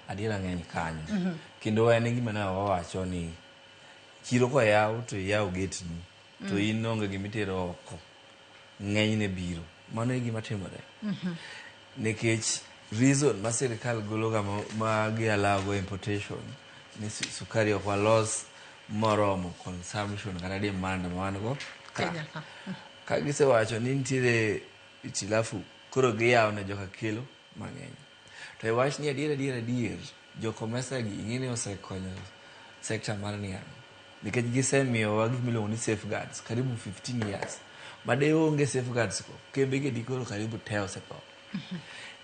Adiera ng'eny kanyo. Kendo en e gima ne wawacho ni chiro koyaw to iyaw getni to in onge gimitero oko. Ng'enyne biro. Mano e gima timore. Nikech reason ma sirikal gologa ma gi allow go importation ni sukari ok walos moromo consumption kata demand ma wan go ka. Kenya ka. Ka gisewacho ni nitiere itilafu koro giyawo ne joka kelo mang'eny. To e wach ni adier adier adier jo COMESA gi ing'e ni osekonyo sector mar niang' nikech gisemiyowa gik miluongo ni safeguards karibu 15 years. Ma de onge safeguards go kembe gi dikoro karibu te osetho.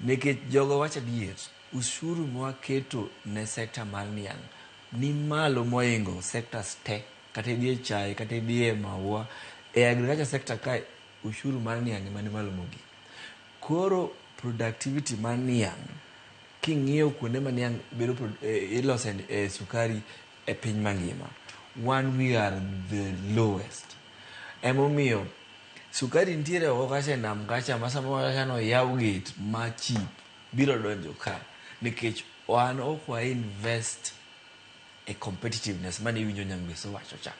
Nikech jogo wacho adier, ushuru mwaketo ne sector mar niang' ni malo moingo sectors te kata idhi e chae kata idhi e maua e agriculture sector kae ushuru mar niang' ema ni malo mogik. Koro productivity mar niang' king'iyo kuonde ma niang' bedo ilose e sukari e piny mangima wan we are the lowest. Emomiyo sukari nitiere oko kacha e nam kacha ma samoro kacha no oyaw gate ma cheap biro donjo ka nikech wan ok wa invest e competitiveness mane iwinjo Nyangweso wacho cha.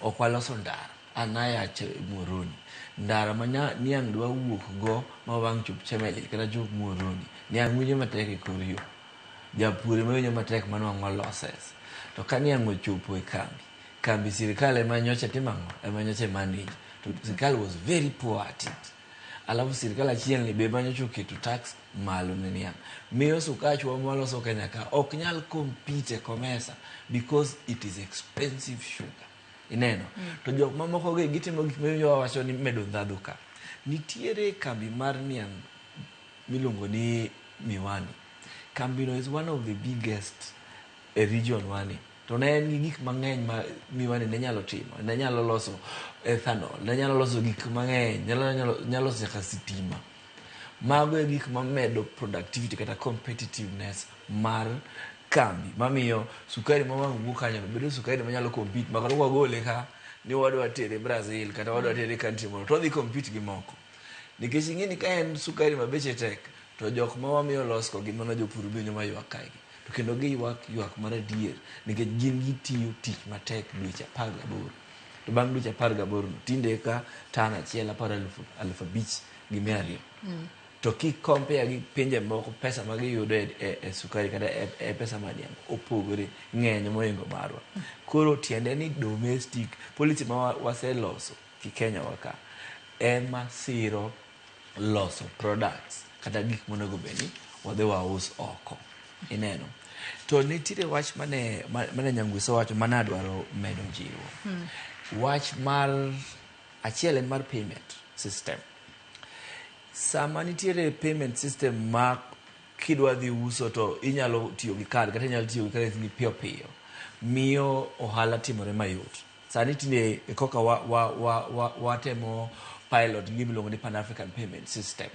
Ok waloso ndara. An ayache Muhoroni. Ndara ma niang' dwa wuok go ma wang' chop Chemelil kata chop Muhoroni. Niang' winjo matek e kor yo. Japur ema winjo matek manwang'o losses. To ka niang' ochopo e kambi, kambi sirikal ema nyocha timo ang'o? Ema nyocha manage. To sirikal was very poor at it. Alafu sirikal achiel ni be ema nyocha oketo tax malo ne niang'. Miyo sukachwa mwaloso Kenya ka ok nyal compete e COMESA because it is expensive sugar. Ineno? To jok mamoko gi gitimo gik ma wawacho ni medo ndhadhu ka. Nitiere kambi mar niang' miluongo ni Miwani. Kambino is one of the biggest e region wani. To ne en gi gik mang'eny ma Miwani ne nyalo timo. Ne nyalo loso ethanol, ne nyalo loso gik mang'eny, nyalo loso nyaka sitima. Mago e gik mamedo productivity kata competitiveness mar kambi mamiyo sukari ma wang' wuok kanyo bedo sukari manyalo compete ma kata kwagole ka ni wadwa tere Brazil kata wadwa tere country moro to odhi compete gi moko. Nikech ing'e ni ka en sukari ma beche tek to jok ma wamiyo los go gin mana jopur winyo maywak kae gi. To kendo giywak ywak mar adier nikech gin gitiyo tich matek dweche 18. To bang' dweche 18 no tinde ka tan achiel aparo 5200. To ki compare gi pinje moko pesa ma giyudo e sukari kata e pesa mar niang' opogore ng'eny mohingo marwa. Koro tiende ni domestic policy ma waseloso ki Kenya wa ka ema siro loso products kata gik monego bed ni wadhi waus oko. Ineno? To nitiere wach mane Nyangweso wacho mane adwaro medo jiwo. Wach mar achiel en mar payment system. Sama nitiere payment system ma kidwa dhi uso to inyalo tiyo gi card kata inyalo tiyo gi currency ni piyo piyo, miyo ohala timore mayot. Sani tinde koka watemo pilot gi gimiluongo ni Pan African Payment System.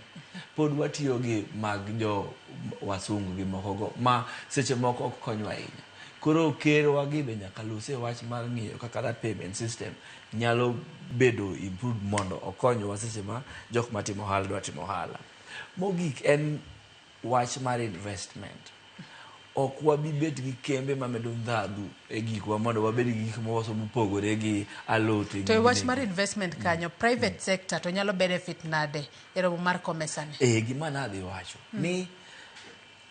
Pod watiyo gi mag jo wasungu gi moko go ma seche moko ok konywa ahinya. Koro kerwa gi be nyaka lose wach mar ng'iyo kaka that payment system nyalo bedo improved mondo okonywa seche ma jok matimo ohala dwa timo ohala. Mogik en wach mar investment. Ok wabi bet gi kembe mamedo ndhadhu e gikwa mondo wabed gi gik mwawaso mopogore gi alote. To e wach mar investment kanyo, private sector to nyalo benefit nade e romo mar COMESA ni? Eh, gima nadhi wacho ni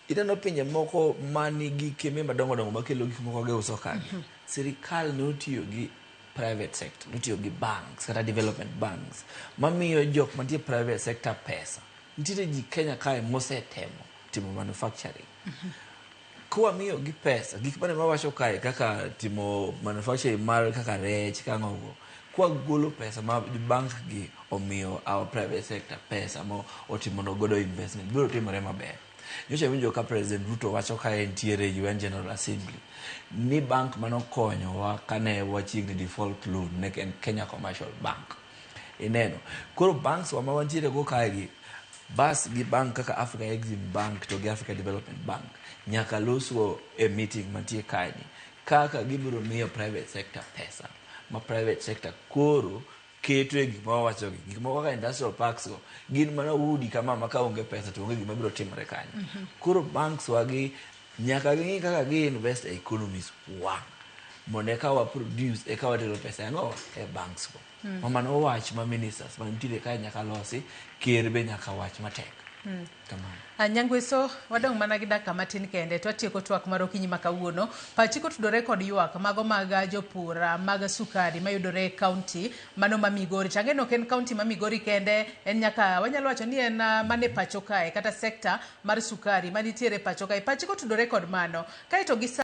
ineno pinje moko manigi kembe madongo dongo makelo gik moko giuso kagi. Sirikal ne otiyo gi private sector, notiyo gi banks kata development banks mamiyo jok mantie private sector pesa. Nitiere ji Kenya kae mosetemo timo manufacturing. Kwamiyo gi pesa, gik mane mawacho kae kaka timo manufacturing mar kaka rech kang'ogo, kwagolo pesa ma bank gi omiyo our private sector pesa mo otimo godo investment, biro timore maber. Nyocha awinjo ka President Ruto wacho ka entiere UN General Assembly ni bank manokonyowa kane wachiegni default loan ne en Kenya Commercial Bank. Ineno. Koro banks wa ma wantiere go kae gi bas gi bank kaka Africa Exim Bank to gi Africa Development Bank nyaka losgo e meeting mantie kae ni kaka gibiro miyo private sector pesa ma private sector koro keto e gik ma wawacho gi gik moko kaka industrial parks go gin mana udi kama ma ka onge pesa to onge gima biro timore kanyo. Koro banks wa gi Nyaka ging'i kaka gi invest e economies wa mondo eka wa produce eka watero pesa ang'o e banks go. Ma mano wach ma ministers mantiere kae nyaka losi, ker be nyaka wach matek. Kamano. Nyangweso, wadong' mana gi dakika matin kende to watieko twak mar okinyi ma kawuono. Pachi kotudore kod ywak mago mag jopur mag sukari mayudore e kaunti mano ma Migori. To ang'e ni ok en kaunti ma Migori kende, en nyaka wanyalo wacho ni en mana e pacho kae kata sekta mar sukari manitiere e pacho kae. Pachi kotudore kod mano. Kaeto gi